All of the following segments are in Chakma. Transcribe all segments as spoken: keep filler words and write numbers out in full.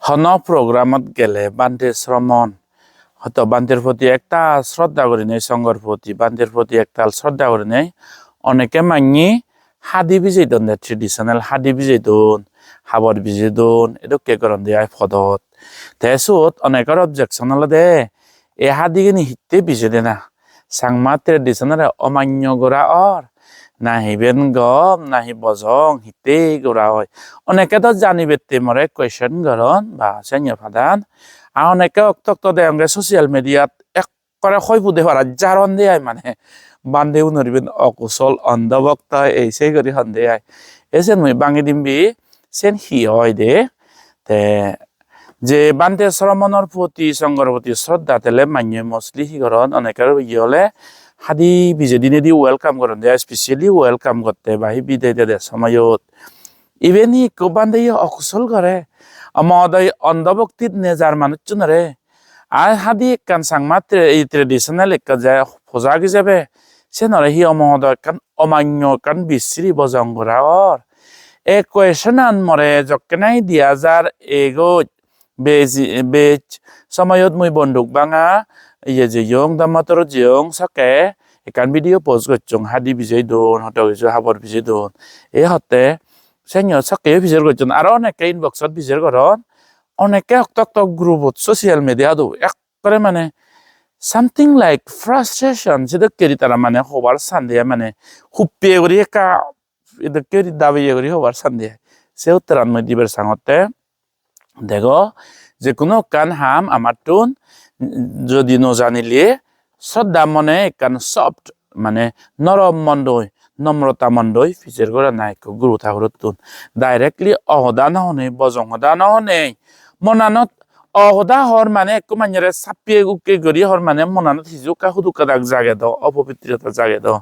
Hono programot gele Bhante Sramon, hoito Bhanter proti ektal sroddha gurinei, Songhor proti, Bhanter proti ektal sroddha gurinei, oneke manye hadi bijei don de, traditional hadi bijei don, habor bijei don, edokke goron de ai podot. Te siyot onekor objection olode, "E hadigani hitte bijei dena? Changma tradition-ore omanyo gora or? Na iben gom, na hi bojong, hitte gora oi?" Oneke do janibatte more question goron ba senyo padan. A oneke okto okto degonge social media-t ekkore hoi pude para jaron de ai mane. Bhante unor iben okusol, ondho bhokto, ei sei guri hon de ai. Esen mui bangi dim bi, sen hi oi de? Te je Bhante Sramonor proti, Songhor proti sroddha tele manye mostly hi goron, onekor iye ole hadi bijei dinedi welcome goron de, specially welcome gotte ba hi bidei dede somoyot. Iben hi ikko Bhante ye okusol gore? Omohodo ondho bhoktit nejar manuchunore. Ar hadi ekkan Changma tra-, ei traditional ekkan je pojak ijebe, senore hi omohodo ekkan omanyo ekkan bisiri bojong gora or? E question-an more jokke nahi di hajar egot bej, bej somoyot mui Bonduk Bhanga iye jeyong, Dhammatorot jeyong, sokke ekkan video post gocchong, hadi bijei don, hoto kiju habor bijei don. E hotte senyo sokkeyo pijor gocchon, aro oneke inbox-ot pijor goron. Oneke okto okto group-ot, social media-t ekkore mane something like frustration sedokke guri tara mane hobar san de ai, mane huppe guri ekka edokke guri dabiye guri hobar san de ai. Se uttoran mui dibar sangotte, dego, je hono ekkan ham amattun jodi no janile, sroddha mone ekkan soft, mane norom mondoi, nomrota mondoi pijor gorana ekko Guru Thakurottun. Directly ohoda no honei, bojong hoda no honei, monanot ohoda hor mane ekko manjore sappiye ukke guri hor mane monanot hiju ekka hudukkadak jage do, opobitrota jage do.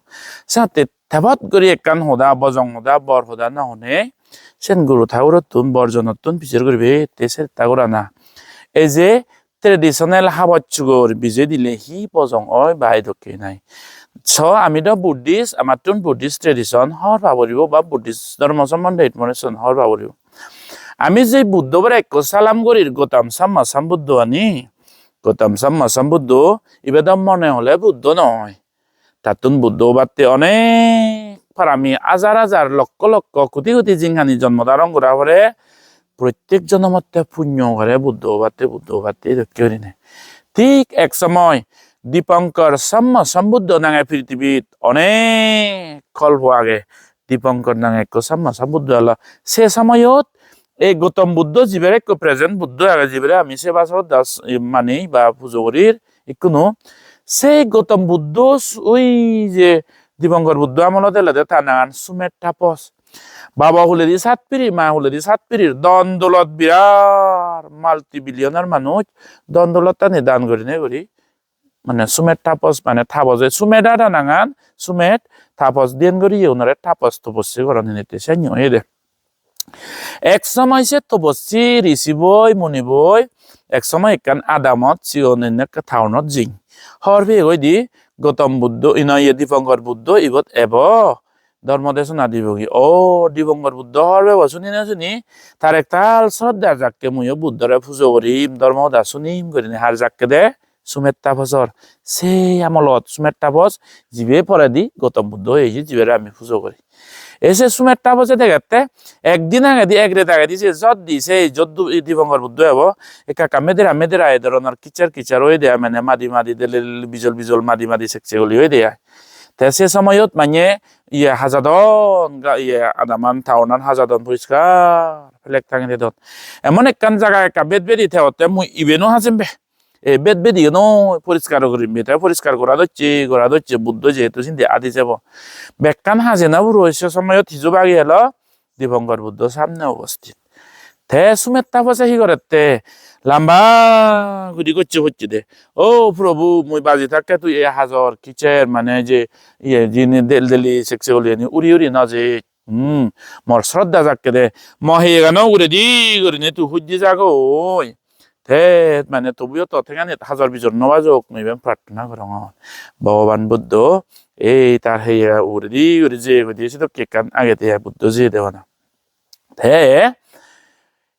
Senotte tebot guri ekkan hoda, bojong hoda, bor hoda no honei, sen Guru Thakurottun, borjonottun pijor guribatte chesta gorana. Ei je traditional habor sugor bijei dile hi bojong oi ba edokke nahi? So, ami do Buddhist, amattun Buddhist tradition hobor pa puribo ba Buddhist dhormo sombonde information hobor pa puribo. Ami je Buddho bore ekko salam gorir, Gautam Samma Sambuddho ani, Gautam Samma Sambuddho, ibe do mone hole Buddho noi. Tattun Buddho obatte onek parami hajar hajar, lokkho lokkho, koti koti jinghani jonmo dharon gora pore, prottek jonomotte punyo gore Buddho obatte, Buddho obatte edokke gurinei. Thik ek somoy Dipankar Samma Sambuddho nange prithibit onek kolpo age Dipankar nange ekko Samma Sambuddho elo. Se somoyot ei Gautam Buddho, jiber ekko present Buddho age, jibere ami seba sroddha s-, mani ba pujo gorir, ikkunu, se Gautam Buddho s-, oi je Dipankar Buddho amolot elode ta nangan Sumet Tapos. Baba huledi sat piri, ma huledi sat pirir, dhon dolot birat, multi-billionaire manuj, dhon dolottani dan gurinei guri, mane Sumet Tapos, mane Tapos, Sumet ada nangan, Sumet Tapos diyen guri unore Tapos topossi goron hinette senyo oyede. Ek somoy se topossi risiboi, muniboi, ek somoy ekkan adamot, sigon onne ekkan townot jeng. Hobor peye hoide Gautam Buddho, ino ye Dipankar Buddho ibot ebo, dhormo desona dibogi. O, Dipankar Buddho hobor pebo suni no suni, tar ektal sroddha jakke, muiyo Buddhore pujo gorim, dhormo hoda sunim gurinei har jakke de, Sumet Taposor. Se amolot Sumet Tapos, jibe poredi Gautam Buddho oye, jibere ami pujo gori. Ei se Sumet Tapose degette, ekdin agedi, ek ret agedi se jot di, se jot du-, Dipankar Buddho ebo, ekka ekka medera medera ei dhoronor kichar kichar oyede ai, mane madi madi delel bijol bijol madi madi sek seguli oyede ai. Te se somoyot mane iye hajadon, ga-, iye adaman town-an hajadon, poriskar flag tangei dedon. Emon ekkan jaga ekka bed bedi thegotte mui ibeno hajembe. Ei bed bediyo noi, poriskar gurim be, te poriskar gora docche, gora docche, Buddho jehetu sindi adi jebo. Bekkan haje no puroi se somoyot hiju bagi elo, Dipankar Buddho samne ubosthit. Te Sumet Tapose hi gorette? Lamba guri gocche hocche de. "O Probhu, mui baji thakke tui ei hajor kicher mane je iye jini del deli sek seguliyeni uri uri no je. Hmm, mor sroddha jakke de. Mo heyegano uguredi gurinei tui hujje jagoi." Te mane tobuyo to thenganit hajor bijor no bajok, mui iben prarthona gorongor. Bhogoban Buddho ei tar heye uguredi guri jeye goi de, sedokke ekkan agede ai Buddho jeye de bana. Te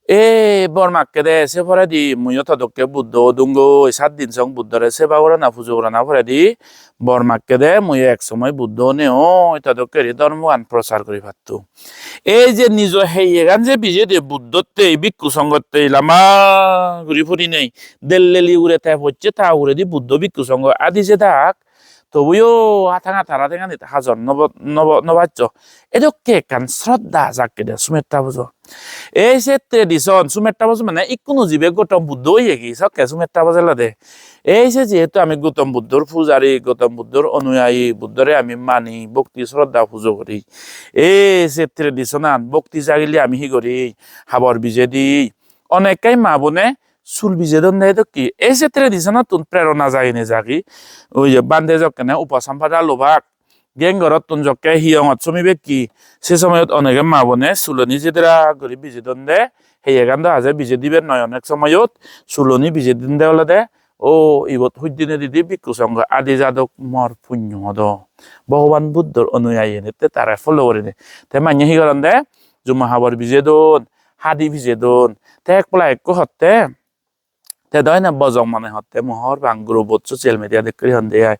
"E bor makke de, se poredi muiyo to dokke Buddho odungoi, sat din song Buddhore seba gorana, pujo gorana poredi bor makke de, muiyo ek somoy Buddho oneoi, to dokke guri dhormogan prochar guri patto." Ei je nijo heyegan je bijedi Buddhotte, bhikkhu songhotte lamba guri purinei, delleli ugure te pocche, ta uguredi Buddho, bhikkhu songho adi jedak, tobuyo ha tanga tara tenganit hajor nobo-, nobo-, no baccho. Edokke ekkan sroddha jakke de Sumedhra Bojor. Ei se tradition, Sumedhra Bojor mane ikkunu jibe Gautam Buddho oyegi, sokke Sumedhra Bojor olode. Ei se jehetu ami Gautam Buddhor pujari, Gautam Buddhor onuyayi, Buddhore ami mani, bhokti, sroddha, pujo guri. Ei se tradition-an bhokti jagile ami hi guri? Habor bijedi. Onekke ma bone sul bije don de dokke. Ei se tradition-ottun prerona jagine jagi. Oi je bhante jokkene upasampada lobak, geng gorottun jokke hiyongot somibekki, se somoyot onege ma bone suloni jedera guri bije don de. Heyegan do aje bije diber noi, onek somoyot suloni bije don de olode, "O, ibot huj dinei didi bhikkhu songho adi jadok, mor punyo odo. Bhogoban Buddhor onuyayi ene te tare follow gurinei." Te manye hi goron de? Jumo habor bije don, hadi bije don. Te ek pola ekko hotte, te do ene bojong mone hotte, mui hobor pang group-ot, social media-t ekko hon de ai.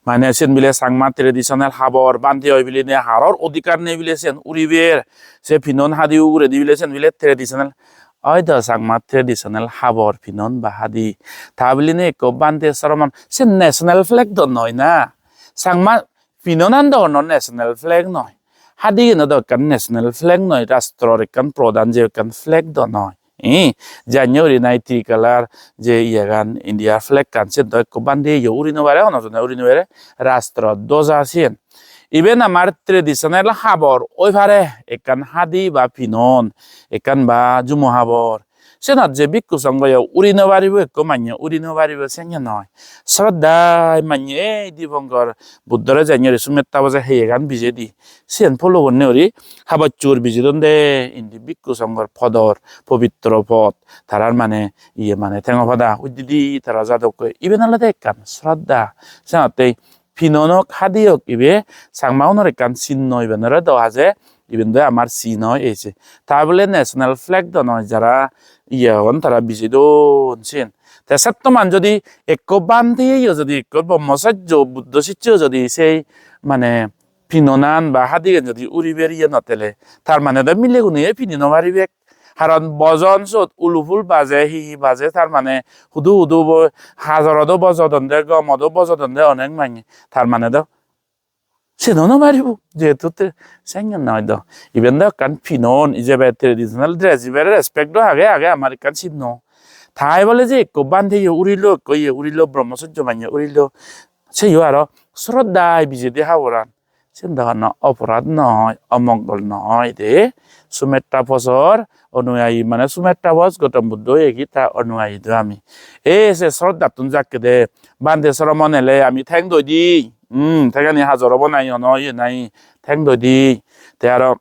Mane siyen bile Changma traditional habor, bhante oi biline haror odhikar nei bile siyen uriber. Se pinon hadi uguredi bile siyen bile traditional. Oi do Changma traditional habor pinon ba hadi. Ta biline ekko bhante soromon, siyen national flag do noi na. Changma pinonan do hono national flag noi. Hadigan do ekkan national flag noi, rastror ekkan prodhan je ekkan flag do noi. Eh, janye guri nahi tricolor je iyegan, India flag kan, siyen do ekko bhante yo uri no pare, hono jone uri no pare, rastro dhoja siyen. Iben amar traditional habor oi pare, ekkan hadi ba pinon, ekkan ba jumo habor. Siyenot je bhikkhu songho yo uri no paribo, ekko manye uri no paribo, senge noi. Sroddhai manye ei Dipankar Buddhore janye guri Sumedhra Bojor heyegan bijedi, siyen follow gonne guri habor subor bije don de, indi bhikkhu songhor podor, pobitro pod, tarar mane iye mane tengo pada uddidi tara jadokkoi. Iben olode ekkan sroddha. Senottei pinonok hadiyok ibe Changmaunor ekkan sinno, ibenore do haje, iben do amar sinno oi ei se. Ta bole national flag do noi, jara iye agon tara bije don siyen. Te settoman jodi ekko bhanteyo jodi, ekko Brahmacharya Buddho siccho jodi sei mane pinonan ba hadigan jodi uriber iye no tele, tar mane do milegune pini no paribak. Karon bojon sot ulu phul baje, hi hi baje, tar mane hudu hudu bo-, hajorot o bojodon de, gomot o bojodon de onek manye. Tar mane do seno no paribo, jehetu te sengen noi do. Iben do ekkan pinon, ijebe traditional dress, ibe respect do age, age amar ekkan sinno. Tai bole je ekko bhanteyo urilo, ekko iye urilo, Brahmacharya manye urilo, seyo aro sroddhai bijedi haboran. Siyen do hono oporad noi, omongol noi de. Sumedhra Bojor onuyayi, mane Sumedhra Boj Gautam Buddho oyegi, ta onuyayi do ami. E se sroddhattun jakke de, bhante soromon ele ami theng doi di. Hmm, thengani hajor obo nahi, hono iye nahi, theng doi di. Te aro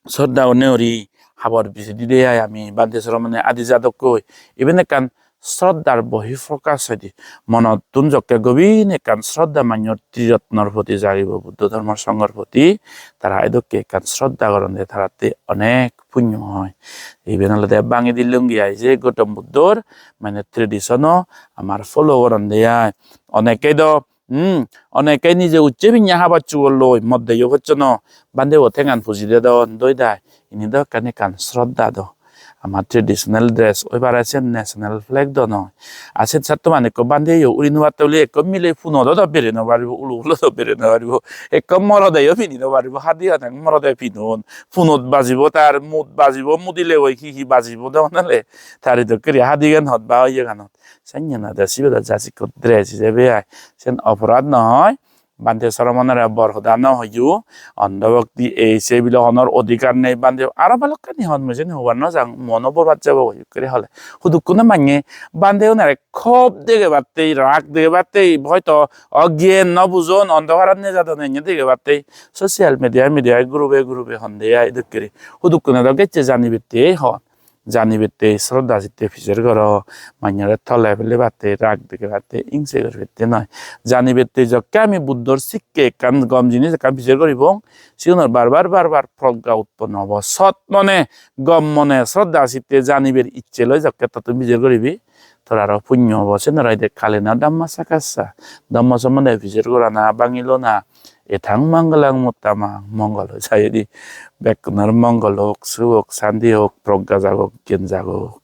sroddha onne guri habor bijedi de ai ami, bhante soromone adi jadokkoi. Iben ekkan sroddhar bohi prokash hoide. Monottun jokke gobin ekkan sroddha manyor triratnor proti jagibo, Buddho dhormo songhor proti, tara edokke ekkan sroddha goronde, taratte onek punyo oi. Iben olode bangi dilungi ai je Gautam Buddhor mane tradition-o amar follow goronde ai. Onekke do Hmm, onekke nije ucche pinne habor subor loi, moddeyo pocchono, bhantebo thengan puji dedon, doi dai. Ini do ekkan ekkan sroddha do. Amar traditional dress oi pare, siyen national flag do noi. Ar se satto mane ekko bhanteyo uri no patte bole, ekko mile punot o do bere no paribo, ulu hulo do bere no paribo, ekko morodeyo pini no paribo, hadi onek morode pinon, punot bajibo, tar mut bajibo, mudile goi hi hi bajibo do nale, tari dokke guri hadigan hot ba iyeganot. Senne noi de, sibe do just ekko dress ijebe ai. Siyen oporad noi. Bhante soromonore bor hoda no hoyo. Ondho bhokti ei sei bile honor odhikar nei bhante. Aro balokkani hon mui siyeni hobar no jang. Mono borbat jabo goi ekkere hole. Hudukkune manye bhanteunore khop degebatte, rag degebatte, hoito ogyan no bujon, ondhokarot nejadon enne degebatte social media, media group-e group-e honde ai dokke guri. Hudukkune do gecche janibatte hon. Janibatte sroddha chitte pijer goro, mannore tole pelebatte, rag degebatte, ingse guribatte noi. Janibatte jokke ami Buddhor sikke ekkan gom jinis ekkan pijer guribong, sigunor bar bar bar bar progga utponno obo. Sot mone, gom mone, sroddha chitte janibar icche loi jokke tottun pijer guribi, tor aro punyo obo. Siyen aro hoide kalena dhamma sakassa, dhamma sombonde pijer gorana, bangilona, etang mangalang muttama, mongol oi jai de, bekkunor mongol ok, suk ok, santi ok, progga jagok, gyan jagok.